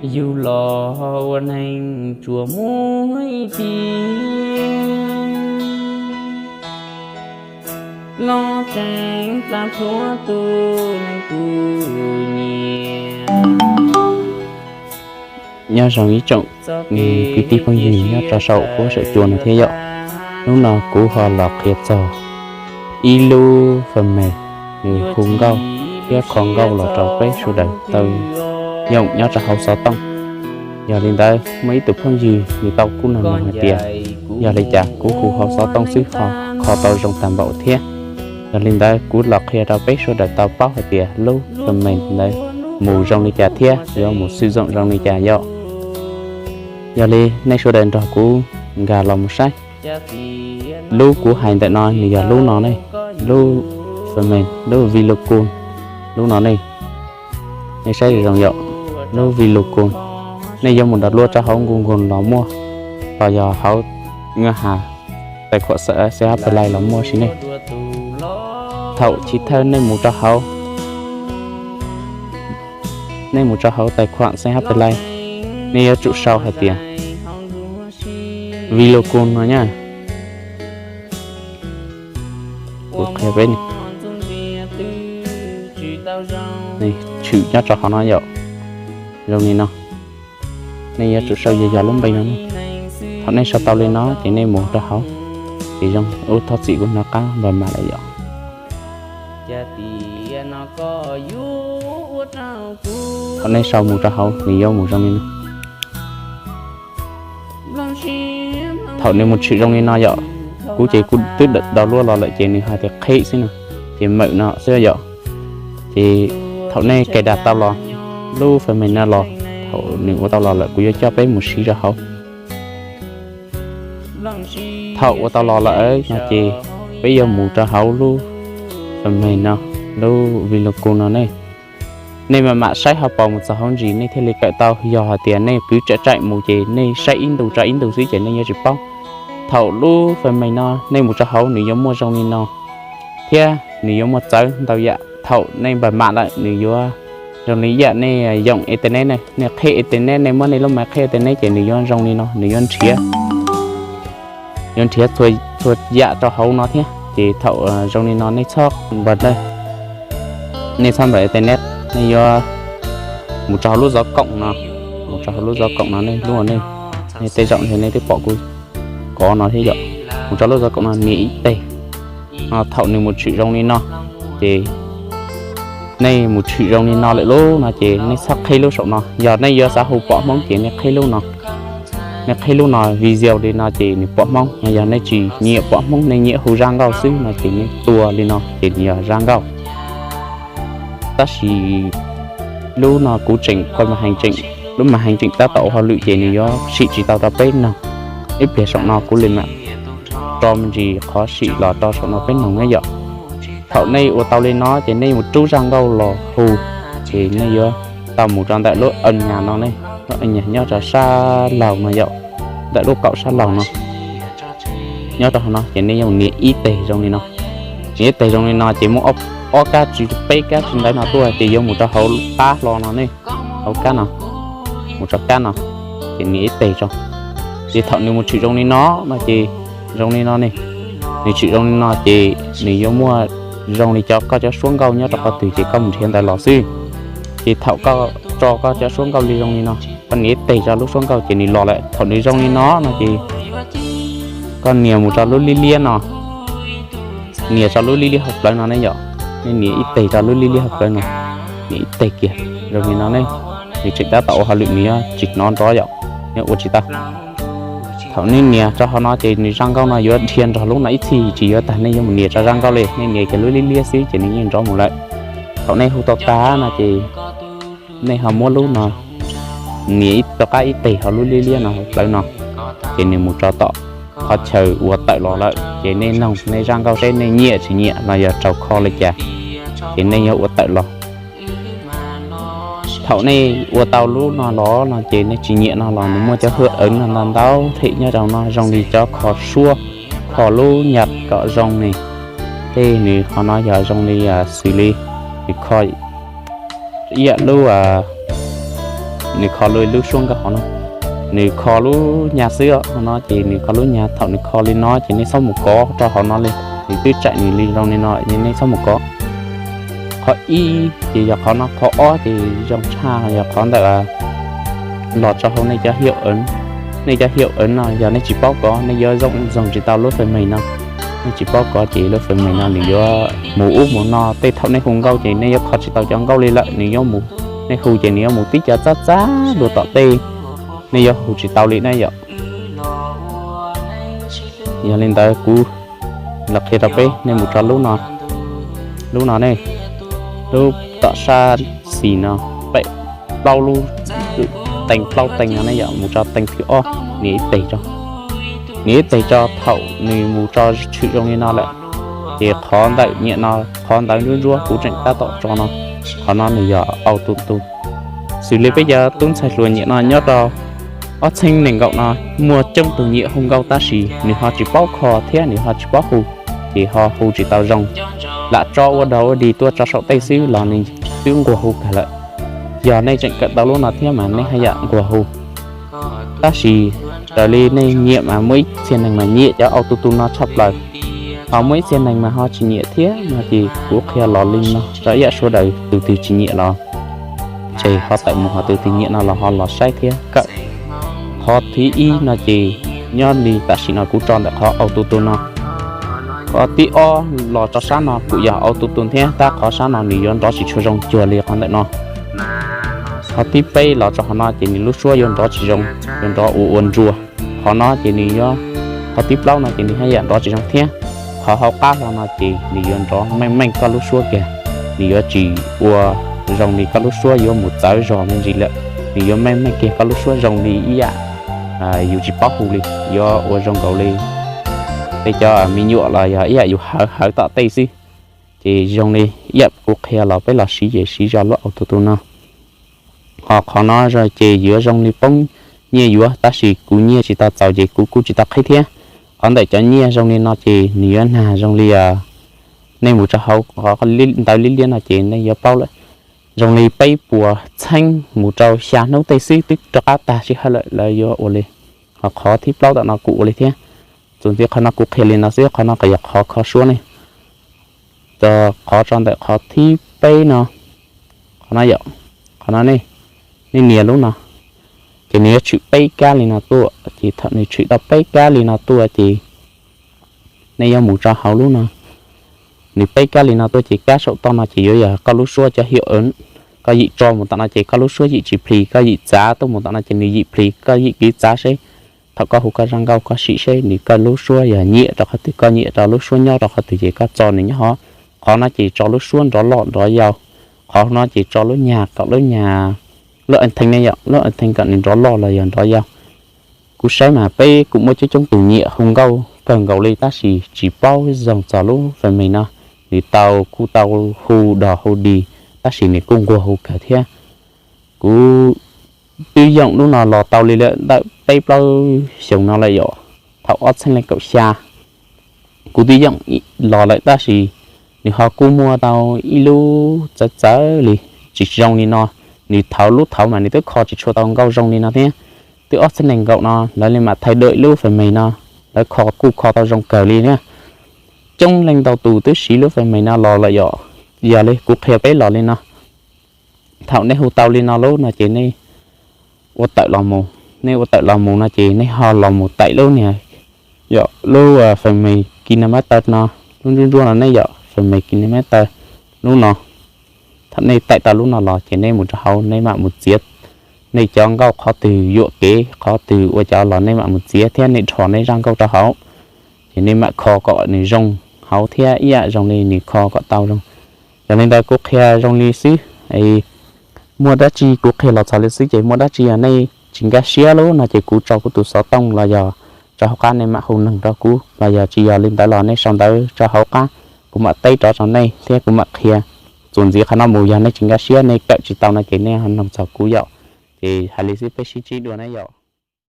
Yug los ua neeg tsuas muaj ib tiag, los tseem plam plhuav tus neeg kuv nyiam. Nyob zoo ib tsoom kwv tij phooj ywg nyob rau saum huab saum cua no thiab yom. Hnub no kuv ho los qhia txog ib lub fas mes nws hu nkauj thiab kho nkauj los rau peb sawv daws tau yoom nyob rau hauv xov tooj. Yog li ntawd muaj ib tug phooj ywg nws tau kuj nug hais tias yog li cas kuv hu hauv xov tooj xwb ho kho tau zoo tag npaum thiab. Yog li ntawd kuv los qhia rau peb sawv daws tau paub hais tias lub fas mes ntawd mus zoo li cas thiab yuav mus xwm zoom zoo li cas yom. Yog li nej sawv daws nrog kuv nkag los mus saib. Lub kuv hais ntawm no nws yog lub no ne, lub fas mes, lub vi lu ku, lub no ne. Nej saib zoo yom, lub vi lu ku, nej yuav mus download rau hauv Google los muaj, los yog hauv nkaj has tais khuam xawm xab plai los muaj si ne. Thaum chiv thawj nej mus rau hauv, nej mus rau hauv tais khuam xab plai, nej yuav tsum sau hais tias vi lu ku no nyab. Kuv qhia peb, tshwm nyob rau hauv no yom, zoo li no. Nej yuav tsum sau yog yog lub npe no. Thaum nej sau tau li no ces nej mus rau hauv, ces zoo ub thov txim kuv hnov qab npam mam lawm yom. Thaum nej sau mus rau hauv nws yuav mus zoo li no. Thaum nws mus tshwm zoo li no yom, kuv ces kuv twb download los lawm ces nws hais tias qhib xwb no, ces mawm no xwb yom. Ces thaum nej cài đặt tau los, lub fas mes no los, thaum nws ua tau los lawm kuv yuav coj peb mus siv rau hauv. Thaum ua tau los lawm no ces peb yuav mus rau hauv lub fas mes no, lub vi lu ku no ne. Nej mam mam saib ho pos mus txog hauv ntsis nej thiaj li kawm tau. Yog hais tias nej kwv tseem tseem mus ces nej saib ib ntu tso ib ntu xwb ces nej yuav tsis paub. Thaum lub fas mes no nej mus rau hauv nws yuav muaj zoo li no, thiab nws yuav muaj txawv ntau yam. Thaum nej npam mam lawm nws yuav zoo li ib yam nej yoom internet ne, nej qhib internet, nej muab nej lub mais qhib internet ces nws yuav zoo li no, nws yuav nrhiav, yuav nrhiav txhua yam rau hauv no thiab. Ces thaum zoo li no nej txhob npam lawm, nej txhob npam internet, nej yuav mus rau hauv lub zov koom no, mus rau hauv lub zov koom no, nej lub, nej tej zaum nej twb pom kuv kov no thiab yom. Mus rau lub zov koom no nias ib teg no, thaum nws mus tshwm zoo li no, ces nej mus tshwm zoo li no lawm lub no ces nej txhob qhib lub saum no. Yog nej yuav xav hu pom Hmoob ces nej qhib lub no, nej qhib lub no video li no ces nws pom Hmoob. Yog nej tsis nyiam pom Hmoob, nej nyiam hu zaj nkauj xwb no ces nej tua li no ces nws yog zaj nkauj. Tab sis lub no kuv tseem kho mas heev tseem, lub mas heev tseem tab tom ua hauj lwm ces nws yuav sim tsis tau rau peb noog. Ib pliag saum no kuv li mam tso me ntsis qhov sim los rau saum no peb noog na yom. Thaum nej ua tau li no ces nej mus rub zaj nkauj los hu, ces nej yuav tau mus rau ntawm lub a nyas no ne, lub a nyas nyob rau sab laug no yom, ntawm lub kaum sab laug no. Nyob rau hauv no ces nej yuav nias ib teg zoo li no. Nias ib teg zoo li no ces muaj ob kab tsis peb kab tsis ntawd no tuaj ces yuav mus rau hauv qab hlo no ne, hauv kab no, mus rau kab no, ces nias ib teg tso. Ces thaum nws mus tshwm zoo li no no ces zoo li no ne, nws tshwm zoo li no ces nws yuav muaj zoo li cov koj cov suab nkauj nyob rau qhov twg ces koj mus nrhiav ntawd los xwb. Ces thaum koj tso koj cov suab nkauj li zoo li no, koj nias ib teg rau lub suab nkauj ces nws los lawm. Thaum nws zoo li no no ces koj nias mus rau lub liab liab no, nias rau lub liab liab hauv plawv no ne yom. Nej nias ib teg rau lub liab liab hauv plawv no, nias ib teg kiag zoo li no ne. Nws tseem tab tom ua hauj lwm nws yuav tsis hnov nrov yom, nws ua tsis tau. Thaum nej nias rau hauv no ces nws zaj nkauj no yuav dhia nrog lub no ib txhis, tsis yuav tag nej yuav mus nias rau zaj nkauj li. Nej nias kiag lub liab liab xwb ces nws yeej nrov mus lawm. Thaum nej hu tau tas no ces nej ho muab lub no nias rov qab ib teg hauv lub liab liab no hauv plawv no, ces nws mus rau tom qhov chaw uas tawm los lawm. Ces nej noog nej zaj nkauj seb nej nyiam tsis nyiam los yog raug kho li cas, ces nej yuav ua tawm los. Thaum nej ua tau lub no los no ces nej tsis nyiam no los nws muaj cov hwj eev no ntau ntau them nyob rau no zoo li cov kho suab, kho lub nyaj kom zoo ne. Tej nws qhov no yog zoo li xws li nws kho ib yam lub nws kho lub, lub suab nkauj hauv no, nws kho lub nyag xwb os. Hauv no ces nws kho lub nyag, thaum nws kho li no ces nej txhob mus kov rau hauv no li, nws twb tsaim nws li zoo li no, nej txhob mus kov. Qhov ib ces yog qhov no, qhov ob ces zoo tshaj yog qhov ntawm los rau hauv nej cov hiav awv. Nej cov hiav awv no yog nej tsis paub kov, nej yuav zoo, zoo tsis tau lub fas mes no. Nej tsis paub kov ces lub fas mes no nws yuav mus ub mus no, tej thaum nej hu nkauj ces nej yuav kho tsis tau cov nkauj li lawm, nws yuav mus, nej hu ces nws yuav mus tib cov txab txab dua tom tej, nej yuav hu tsis tau li na yom. Yog li ntawd kuv los qhia rau peb, nej mus rau lub no, lub no ne, lub tom sab xis no, pem plaub lub, teev plaub teev no ne yom, mus rau teev thib ob, nias ib teg tso. Nias ib teg tso, thaum nws mus tso tshwm zoo li no lawm, ces qhov ntawm nyiam no, qhov ntawd ntsuab ntsuab kuv tseem tab tom tso no, qhov no nws yog auto tune. Xws li peb cov tub ntxhais hluas nyiam no nyob rau ob txhiab nees nkaum no, muaj coob tus nyiam hu nkauj tab sis nws ho tsis paub kho thiab nws ho tsis paub hu, ces ho hu tsis tau zoo. Lam tso ua dog ua dig tuaj tso saum tej xwb los nws twb nquag hu kawg lawm. Yog nej tseem kawm tau lub no thiab mas nej haj yam nquag hu. Tab sis raws li nej nyiam mas muaj ib txhia neeg mas nyiam cov auto tune no tshaj plaws, ho muaj ib txhia neeg mas ho tsis nyiam thiab no, ces kuv qhia los li no rau ib yam sawv daws, tus twg tsis nyiam los ces ho tawm mus, ho tus twg nyiam no los ho los saib thiab kawm. Qhov thib ib no ces nyob li tam sim no kuv tso ntawm qhov auto tune no. Qhov thib ob los rau sab no kuj yog auto tune thiab, tab qhov sab no nws yuav nrov tsis tshua zoo cuag li qhov ntawm no. Qhov thib peb los rau qhov no ces nws lub suab yuav nrov tsis zoo, yuav nrov ua ua nruas. Qhov no ces nws yuav, qhov thib plaub no ces nws haj yam nrov tsis zoo thiab. Qhov hauv qab hlo no ces nws yuav nrov meej meej koj lub suab kiag, nws yuav tsis ua zoo li koj lub suab yuav mus txawv zog me ntsis lawm, nws yuav meej meej kiag koj lub suab zoo li ib yam yus tsis paub hu li, yuav ua zoo nkaus li tej cov me nyuam los yog ib yam yus hawv hawv tom tej xwb. Ces zoo li ib yam kuv qhia los peb los siv ces siv zog lub auto tune no. Ho qhov no ces yuav zoo li poob nyiaj yuav, tab sis kuv nyiaj tsis tau txaus ces kuv kuj tsis tau qhib thiab. Qhov ntawm cov nyiaj zoo li no ces nws yuav nag zoo li, nej mus rau hauv qhov ntawv liab liab no ces nej yuav paub lawm. Zoo li peb puas txheeb mus rau xya hnub tej xwb twb rov qab tag sij hawm lawm, lawv yuav ua li. Ho qhov thib plaub tom no kuv ua li thiab. Txuas ntxiv qhov no kuv qhia li no xwb, qhov no yog qhov kho suab ne. Ces qhov rau ntawm qhov thib peb no, qhov no yom, qhov no ne, nej nias lub no, ces nws yuav tshwm peb kab li no tuaj. Ces thaum nws tshwm tau peb kab li no tuaj ces nej yuav mus rau hauv lub no. Nws peb kab li no tuaj ces kab saum toj no ces yuav yog koj lub suab cov hiav awv. Koj yim tso mus tom no ces koj lub suab yim tsis plhis, koj yim txav tuaj mus tom no ces nws yim plhis, koj yim kev txav seb thaum koj hu koj zaj nkauj koj sim seb nws koj lub suab yog nyiam rau qhov twg, koj nyiam rau lub suab nyob rau qhov twg ces koj tso nws nyob hov. Qhov no ces tso lub suab nrov loj nrov yau, qhov no ces tso lub nyag kom lub nyag, lub a theej ne yom, lub a theej kom nws nrov loj los yog nrov yau. Kuv saib mas peb kuj muaj coob coob tus nyiam hu nkauj kawg nkaus li tab sis tsis paub zoo txog lub fas mes no. Nws tau, kuj tau hu dog hu dig tab sis nws kuj nquag hu kawg thiab. Kuv twb yoom lub no los tau li lawm ntawm peb plaub xyoos no lawm yom, thaum ob txhiab leej kaum xya kuv twb yoom los lawm tab sis nws ho kuj muaj tau ib lub txawv txawv li tsis zoo li no. Nws thaud lub thaud mas nws twb kho tsis tshua tau nkauj zoo li no thiab. Twb ob txhiab nees nkaum no lawv li mam thaij dawm lub fas mes no, lawv kho kuj kho tau zoo kawg li thiab. Coob leej ntau tus twb siv lub fas mes no los lawm yom. Yog li kuv qhia peb los li no, thaum nej hu tau li no lub no ces nej ua tawm los mus. Nej ua tawm los mus no ces nej ho los mus taim lub niag, yog lub fas mes KineMaster no, lub ntsuab ntsuab no ne yom, fas mes KineMaster lub no. Thaum nej taim tau lub no los ces nej mus rau hauv nej mam mus txiav nej cov nkauj qhov twg yuam kev qhov twg ua cov los nej mam mus txiav thiab nej dhos nej zaj nkauj rau hauv. Ces nej mam kho kom nws zoo hauv thiab ib yam zoo li nws kho kom tau zoo. Yog li ntawd kuv qhia zoo li xwb. Muaj dab tsi kuv qhia los txog li xwb ces muaj dab tsi yog nej tsis nkag siab lub no ces kuv tso kuv tus xov tooj los yog rau hauv qab nej mam hu noog rau kuv, los yog tsis yog li ntawd los nej sau ntawv rau hauv qab, kuv mam teb rov rau nej thiab kuv mam qhia. Txuas ntxiv qhov no mus yog nej tsis nkag siab nej kawm tsis tau no ces nej ho noog txog kuv yom. Ces hais li xwb, peb sib ntsib dua ne yom.